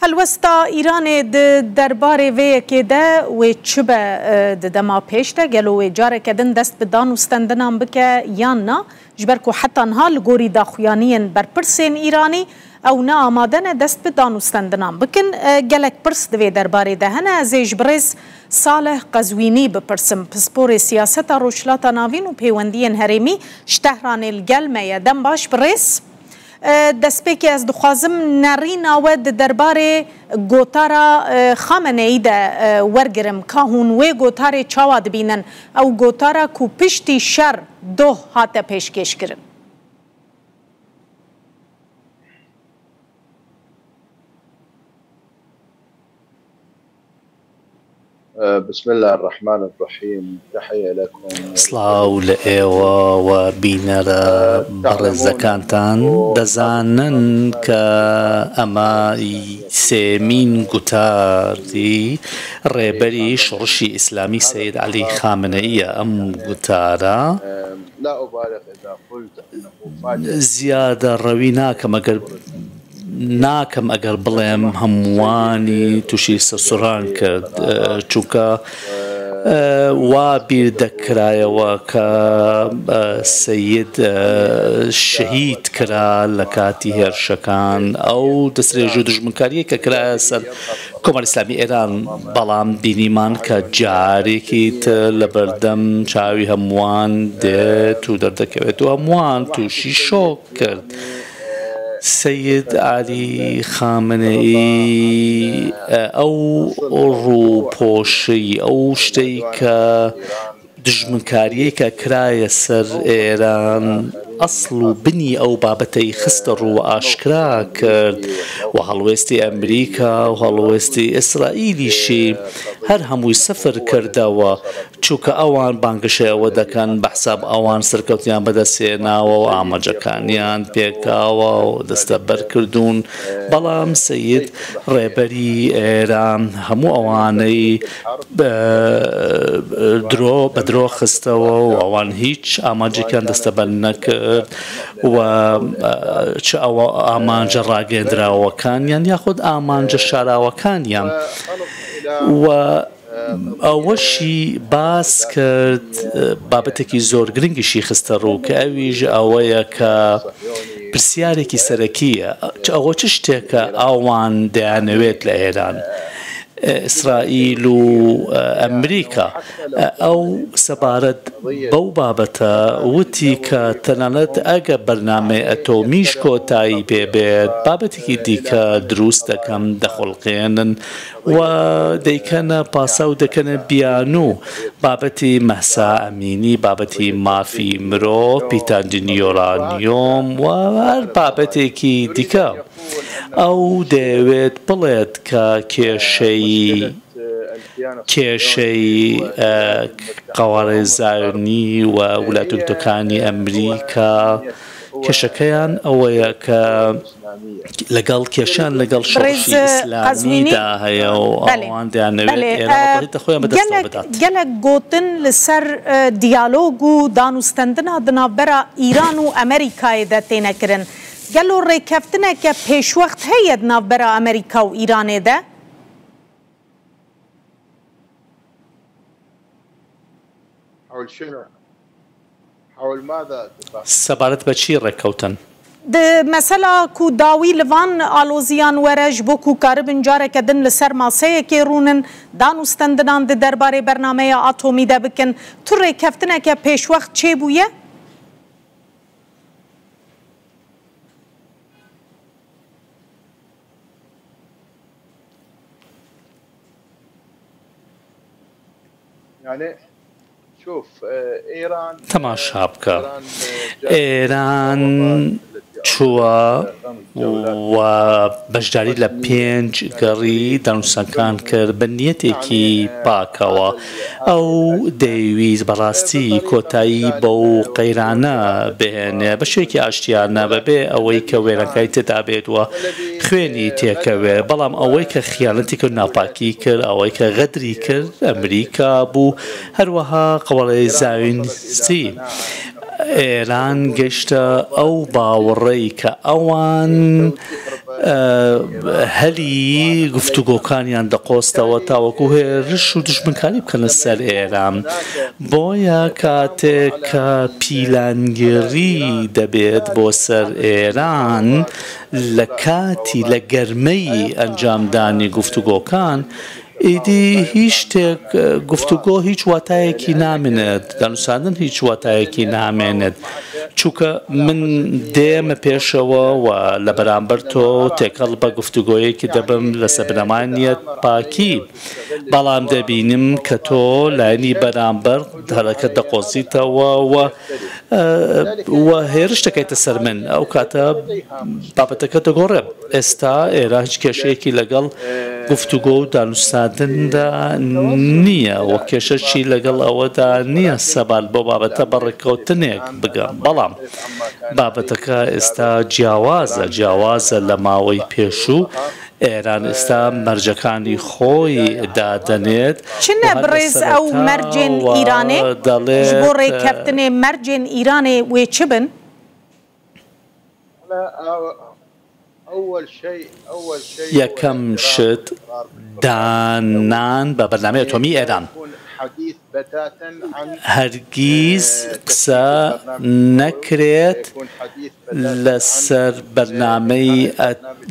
Helwesta Îranê di derbarê vê yekê de wê çi be di dema pêş de, gelo wê careke din dest bi dan û stendinan bike yan na? Ji ber ku heta niha li gorî daxuyaniyên berpirsên Îranî ew ne amade ne dest bi dan û stendinan bikin. Gelek pirs di vê derbarê de hene. Ez ê ji birêz Salih Qezwînî bipirsim. Pisporê siyaseta Rojhilata Navîn û pêwendiyên herêmî ji Tehranê li gel me ye. Dem baş birêz. Destpêkê ez dixwazim nerîna we di derbarê gotara Xameneyî de wergirim. Ka hûn wê gotarê çawa dibînin? Ew gotara ku piştî şer doh hate pêşkêşkirin. سڵاو لە ئێوە و بینەرە بەڕێزەکانتان، دەزانن کە ئەمە سێیەمین گوتاری ڕێبەری شۆڕشی ئیسلامی سەید عەلی خامنەییە، ئەم گوتارە زیادەڕەوی ناکەم ئەگەر ناکەم ئەگەر بڵێم هەمووانی تووشی سەرسوڕان کرد چونکە وا بیر دەکرایەوە کە سەید شەهید کرا لە کاتی هێرشەکان ئەو دەسترێژ و دژمنکاریە کە کرایە سەر کۆماری ئیسلامی ئێران بەڵام بینیمان کە جارێکی تر لە بەردەم چاوی هەمووان دێت و دەردەکەوێت و هەمووان تووشی شۆک کرد. سەید عەلی خامنەیی ئەو ڕووپۆشەی ئەو شتەی کە دوژمنکارییەی کە کرایە سەر ئێران ئەسڵ و بنی ئەو بابەتەی خستە ڕوو و ئاشکرا کرد و هەڵوێستی ئەمریکا و هەڵوێستی ئیسرائیلیشی هەر هەمووی سفر کردەوە چونکە ئەوان بانگەشەی ئەوە دەکەن بە حساب ئەوان سەرکەوتنیان بەدەست هێناوە و ئامانجەکانیان پێکاوە و دەستەبەر کردوون، بەڵام سەید ڕێبەری ئێران هەموو ئەوانەی درۆ بە درۆ خستەوە و ئەوان هیچ ئامانجێکیان دەستەبەر نەکرد و چ ئەوە ئامانجە ڕاگەیەندراوەکانیان یاخود ئامانجە شاراوەکانیان و ئەوەشی باس کرد، بابەتێکی زۆر گرنگیشی خستە ڕوو کە ئەویش ئەوەیە کە پرسیارێکی سەرەکییە، ئەوە چ شتێکە ئەوان دەیانەوێت لە ئێران، ئیسرائیل و ئەمریکا؟ ئەو سەبارەت بەو بابەتە وتی کە تەنانەت ئەگەر بەرنامەی ئەتۆمیش کۆتایی پێ بێت، بابەتێکی دیکە دروست دەکەن، دەخوڵقێنن و دەیکەنە پاساو دەکەنە بیانوو، بابەتی مەهسا ئەمینی، بابەتی مافی مرۆڤ، پیتاندنی یۆرانیۆم و هەر بابەتێکی دیکە. ئەو دەیەوێت بڵێت کە کێشەی کێشەی قەوارەی زایۆنی و ولاتەکانی ئەمریکا کێشەکەیان ئەوەیە کە لەگەڵ کێشەیان لەگەڵ بەڕێز شۆڕشی قەزوینی ئیسلامیدا هەیە و بەلێ ئەوان دەیانەوێت بەلێ ئێران وەڵاتی خۆیان بەدەستەوە گەلەک بدات. گەلەک گۆتن li ser diyalog û danûstendina di navbera Îran û Amerîkayê de têne kirin. Gelo rêkeftineke pêşwext heye di navbera Amerîka û Îranê de? سەبارەت بە چی ڕێککەوتن؟ Di mesela ku dawî li van aloziyan were ji bo ku karibin careke din li ser maseyekê rûnin, danûstendinan di derbarê bernameya atomî de bikin, tu rêkeftineke pêşwext çêbûye? تەماشا بکە ئێران چووە و بەشداری لە پێنج گەڕی دانوستانکان کرد بە نیەتێکی پاکەوە. ئەو دەیویست بەڕاستی کۆتایی بەو قەیرانە بهێنێ بە شێوەیەکی ئاشتیانە بەبێ ئەوەی کە وێرانکاری تێدا بێت و خوێنی تێکەوێ، بەڵام ئەوەی کە خیانەتی کرد، ناپاکی کرد، ئەوەی کە غەدری کرد ئەمریکا بوو، هەروەها قەوارەی زایۆنیستی ئێران گەیشتە ئەو باوەڕەی کە ئەوان. هەلی گفتوگۆکانیان دەقۆستەوە تاوەکو هێرش و دوژمنکاری بکەنە سەر ئێران. بۆیە کاتێک کە پیلانگێڕی دەبێت بۆ سەر ئێران لە کاتی لە گەرمەی ئەنجامدانی گفتوگۆکان، ئیدی هیچ شتێک، گفتوگۆ هیچ واتایەکی نامێنێت، دانوساندن هیچ واتایەکی نامێنێت، چونکە من دێمە پێشەوە و لە بەرامبەر تۆ تێکەڵ بە گفتوگۆیەکی دەبم لەسەر بنەمای نیەت پاکی، بەڵام دەبینم کە تۆ لایەنی بەرامبەر هەلەکە دەقۆزیتەوە و و هێرش دەکەیتە سەر من، ئەو کاتە بابەتەکە دەگۆڕێ. ئێستا ئێران هیچ کێشەیەکی لەگەڵ گفتوگۆ و دانوستاندندا نییە و کێشەشی لەگەڵ ئەوەدا نییە سەبارەت بەو بابەتە بە ڕێککەوتنێک بگەن، بەڵام بابەتەکە ئێستا جیاوازە، جیاوازە لە ماوەی پێشوو، ئێران ئێستا مەرجەکانی خۆی دادەنێت چ و نە هەر لە بڕێز ئەو مەرجێن سەرەتاوە ئیرانێ ژ بۆ دەڵێت. ڕێککەفتنێ مەرجێن ئیرانێ وێ چ بن؟ یەکەم شت داننان بە بەرنامەی ئەتۆمی ئێران. هەرگیز قسە نەکرێت لەسەر بەرنامەی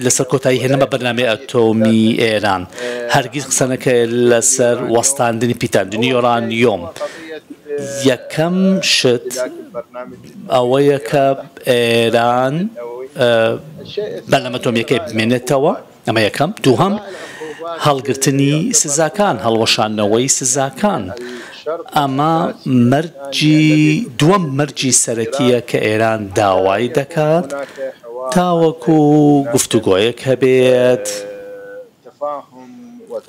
لەسەر کۆتایی هێنان بە بەرنامەی ئەتۆمی ئێران. هەرگیز قسە نەکرێت لەسەر وەستاندنی پیتاندنی یۆرانیۆم. یەکەم شت ئەوەیە کە ئێران بەرنامە ئەتۆمییەکەی بمێنێتەوە، ئەمە یەکەم. دووهەم، هەڵگرتنی سزاکان، هەڵوەشاندنەوەی سزاکان. ئەمە مەرجی دووەم مەرجی سەرەکییە کە ئێران داوای دەکات تاوەکو گفتوگۆیەک هەبێت،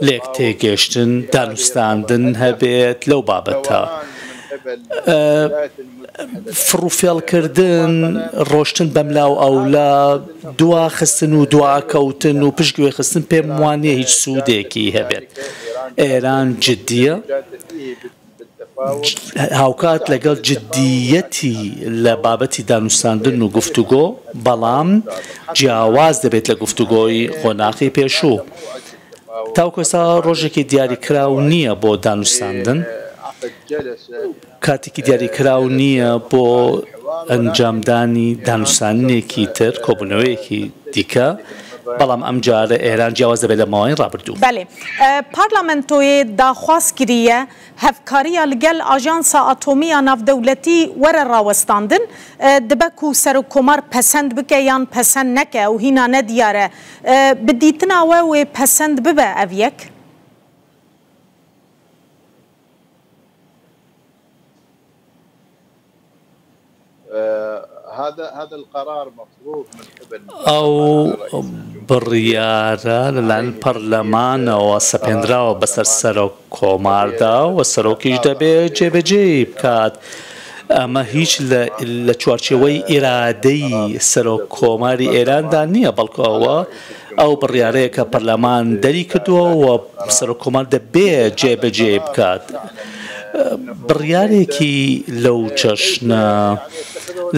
لێکتێگەیشتن، دانوستاندن هەبێت لەو بابەتە. فڕوفێڵکردن، ڕۆشتن بەملا و ئەولا، دواخستن و دواکەوتن و پشتگوێخستن پێم وانییە هیچ سوودێکی هەبێت. ئێران جدییە، هاوکات لەگەڵ جدییەتی لە بابەتی دانوستاندن و گفتوگۆ، بەڵام جیاواز دەبێت لە گفتوگۆی قۆناخی پێشوو. تاوەکو ئێستا ڕۆژێکی دیاریکراو نییە بۆ دانوستاندن، کاتێکی دیاریکراو نییە بۆ ئەنجامدانی دانوستاندنێکی تر، کۆبوونەوەیەکی دیکە، بەڵام ئەمجارە ئێران جیاواز دەبێت لە ماوەی ڕابردوو. بەلێ پارلەمەنتۆیێ داخواز کرییە هەڤکارییا لگەل ئاژانسا ئاتۆمییا ناڤدەولەتی وەرە ڕاوەستاندن، دبە کو سەرۆککۆمار پەسەند بکە یان پەسەند نەکە ئەو هینا نەدیارە. بە دیتنا وە وێ پەسەند ببە ئەڤ یەک؟ ئەو بڕیارە لەلایەن پەرلەمانەوە سەپێندراوە بەسەر سەرۆک کۆماردا و سەرۆکیش دەبێت جێبەجێی بکات. ئەمە هیچ لە چوارچێوەی ئیرادەی سەرۆک کۆماری ئێراندا نییە، بەڵکو ئەوە ئەو بڕیارەیە کە پەرلەمان دەریکردووە و سەرۆک کۆمار دەبێت جێبەجێی بکات. بڕیارێکی لەو چەشنە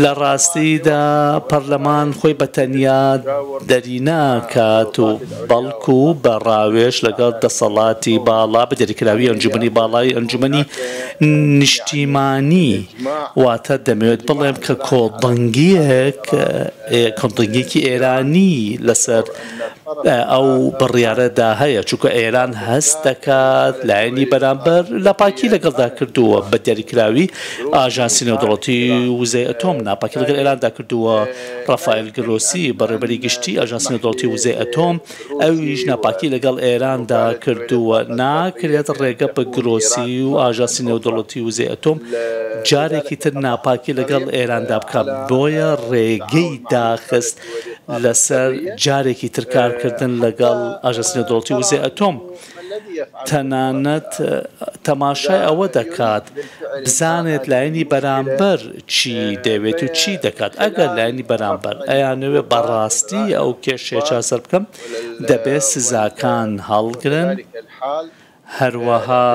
لە ڕاستیدا پەرلەمان خۆی بە تەنیا دەریناکات و بەڵکو بە ڕاوێژ لەگەڵ دەسەڵاتی باڵا بە دیاریکراوی ئەنجومەنی باڵای ئەنجومەنی نیشتیمانی واتە دەمەوێت بڵێم کە کۆدەنگیەک کۆدەنگیەکی ئێرانی لەسەر ئەو بڕیارەدا هەیە، چونکە ئێران هەست دەکات لایەنی بەرامبەر ناپاکی لەگەڵدا کردووە، بە دیاریکراوی ئاژانسی نێودەوڵەتی وزەی ئەتۆم ناپاکی لەگەڵ ئێراندا کردووە، ڕافائیل گرۆسی بەڕێوەبەری گشتی ئاژانسی نێودەوڵەتی وزەی ئەتۆم ئەویش ناپاکی لەگەڵ ئێراندا کردووە، ناکرێت ڕێگە بە گرۆسی و ئاژانسی نێودەوڵەتی وزەی ئەتۆم جارێکی تر ناپاکی لەگەڵ ئێراندا بکات، بۆیە ڕێگەی داخست لەسەر جارێکی تر کارکردن لەگەڵ ئاژانسی نێودەوڵەتی وزەی ئەتۆم، تەنانەت تەماشای ئەوە دەکات بزانێت لایەنی بەرامبەر چی دەوێت و چی دەکات، ئەگەر لایەنی بەرامبەر ئەیانەوێت بەڕاستی ئەو کێشەیە چارەسەر بکەن دەبێت سزاکان هەڵگرن، هەروەها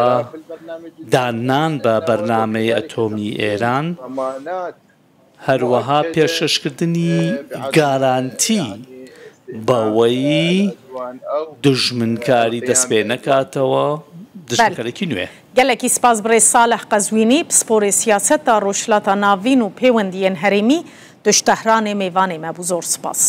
داننان بە بەرنامەی ئەتۆمی ئێران. هەروەها پێشکەشکردنی گارانتی بەوەی دوژمنکاری دەست پێ نەکاتەوە، دوژمنکارێکی نوێ. گەلەکی سپاس بڕێز سالح قەزوینی پسپۆرێ سیاسەتا ڕۆژهەلاتا ناڤین و پێوەندیێن هەرێمی دژ تەهرانێ مێڤانێ مە بوو زۆر سپاس.